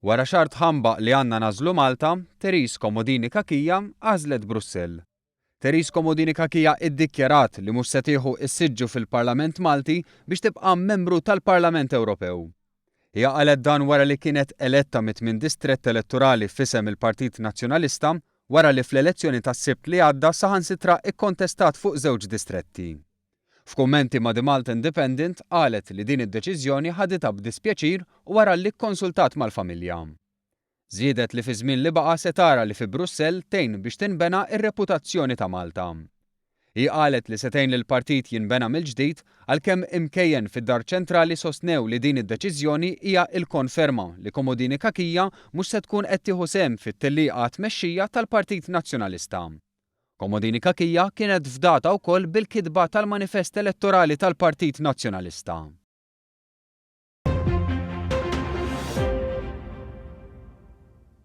Wara xahar tħambaq li għandna nagħżlu Malta, Therese Comodini Cachia għażlet Brussell. Therese Comodini Cachia iddikjarat li mhux se tieħu s-siġġu fil-Parlament Malti biex tibqa' membru tal-Parlament Ewropew. Hija qalet dan wara li kienet eletta mit-tmien distrett elettorali f'isem il-Partit Nazzjonalista wara li fl-elezzjoni tas-Sibt li għadda saħansitra kkontestat fuq żewġ distretti. F'kummenti ma' The Malta Independent qalet li din id-deċiżjoni ħaditha b'dispjaċir u wara li kkonsultat mal-familja. Żiedet li fiż-żmien li baqa' se tara li fi Brussell tgħin biex tinbena r-reputazzjoni ta' Malta. Hi qalet li se tgħin lill-partit jinbena mill-ġdid għalkemm imkejjen fid-Dar Ċentrali sostnew li din id-deċiżjoni hija l-konferma li Comodini Cachia mhux se tkun qed tieħu sehem fit-tellieqa għat-tmexxija tal-Partit Nazzjonalista. Comodini Cachia kienet fdata wkoll bil-kitba tal-manifest elettorali tal-Partit Nazzjonalista.